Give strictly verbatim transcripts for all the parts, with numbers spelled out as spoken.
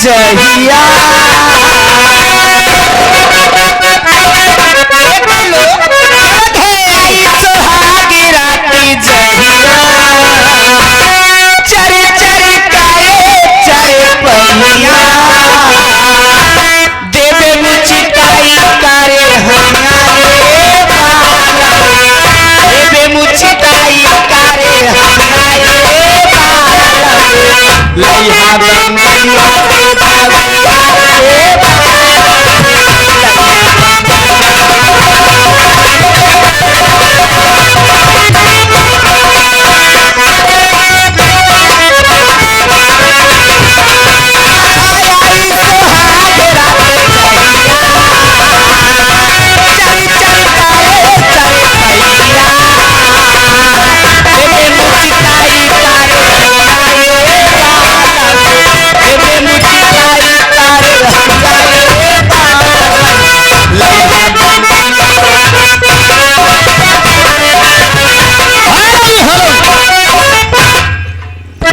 जहिया। आई सुहाग राती जहिया, चरी चरी काए चरे पहिया, देबे मुचकाई कारे हमारे बालम, देबे मुचकाई कारे हमारे बालम। लइहा दंगलिया से दंगलिया रे बालम।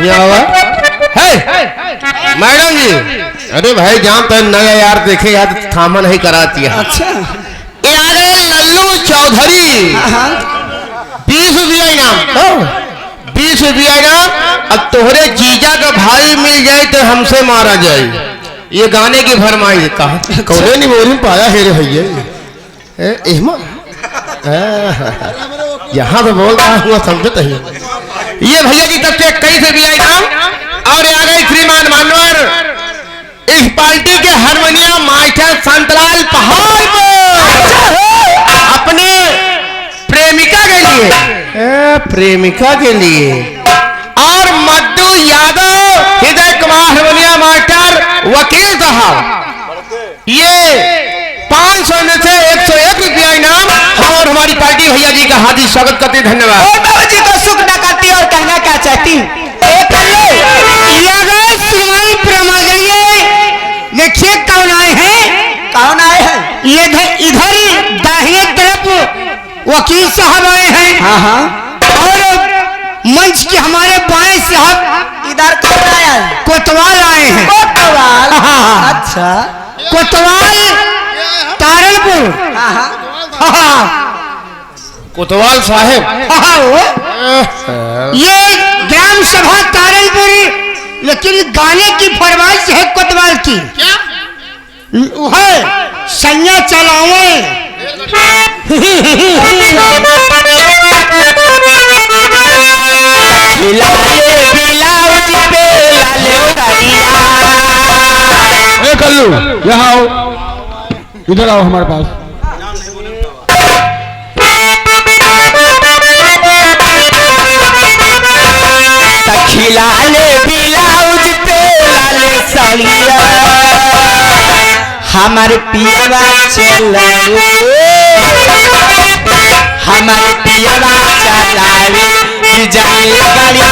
यहाँ आवा। है। मैडम जी, अरे भाई, जान तो नया यार देखे यार, थामा नहीं कराती है। अच्छा। ये आ गए लल्लू चौधरी। हाँ, हाँ। बीस रुपया इनाम। हाँ। बीस रुपया इनाम। अब तोहरे जीजा का भाई मिल जाए तो हमसे मारा जाए। ये गाने की फरमाइश। कहा, कौने निमोरी में पाया है रे भैया? ए, एहमा? ए, यहाँ तो बोल रहा हूँ, समझत ही। ये भैया जी तरफ से इक्कीस रुपया इनाम। और आ गए श्रीमान मानवर, इस पार्टी के हारमोनियम मास्टर संतलाल पहाड़ पर। अपने प्रेमिका के लिए। ए, प्रेमिका के लिए। और मद्दू यादव, हृदय कुमार हारमोनियम मास्टर, वकील साहब। ये पाँच सौ में से एक सौ एक रुपया इनाम हम और हमारी पार्टी भैया जी का हार्दिक स्वागत करते हैं। धन्यवाद। और बाबा जी को सुख ना करती और कहना क्या चाहती? ए कल्लू, ये गए श्रीमान प्रमादनीय, देखिए कौन आए हैं। कौन आए हैं? ये इधर, इधर दाहिने तरफ वकील साहब आए हैं। हाँ, हाँ। और मंच के हमारे बाएं साहब इधर कौन आया है? कोतवाल आए हैं। कोतवाल? हाँ, हाँ। अच्छा। कोतवाल तारनपुर। हाँ, हाँ। हाँ, हाँ। कोतवाल साहेब। हाँ, हाँ, वो। ये ग्राम सभा तारनपुर, लेकिन गाने की फरमाइश है कोतवाल की। क्या? उहे सैया चलावे। लाले ब्लाउज पे लाले साड़िया। ए कल्लू, यहाँ आओ, इधर आओ हमारे पास। तखी लाले ब्लाउज पे लाले साड़िया, हमार पियवा चलावे, हमार पियवा चलावे, डिजाइन गाड़िया।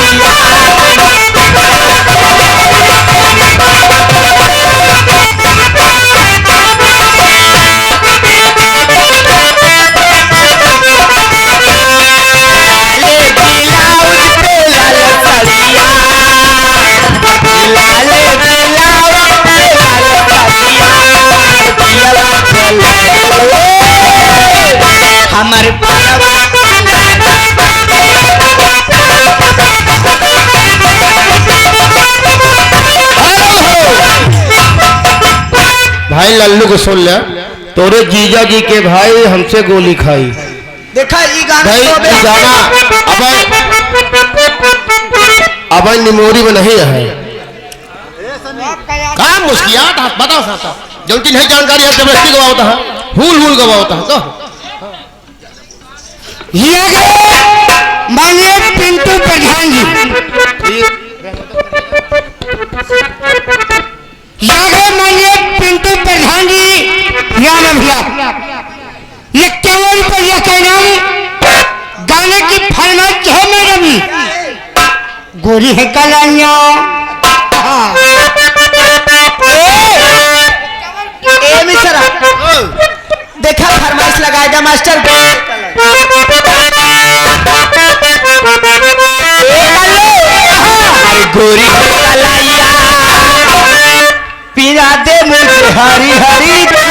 हमारे भाई लल्लू को सुन ले, तोरे जीजा जी के भाई हमसे गोली खाई। देखा, ई गाना भाई, तो बे- ई गाना, अबे, अबे निमोरी में नहीं है। का मुस्कियात है, बताओ साहब, जौन की नहीं जानकारी है, जबरदस्ती गवावता है, हुल हुल गवावता है, कहो। ये गए माननीय पिंटू प्रधान जी। ये गए माननीय पिंटू प्रधान जी, राम भैया। इक्यावन रुपया का इनाम। गाने की फरमाइश है मैडम जी। गोरी है कलाइया। हाँ। ए, ए मिश्रा, देखा फरमाइश लगाएगा मास्टर। ए कल्लू, हाँ। गोरी है कलाइया। हरी हरी।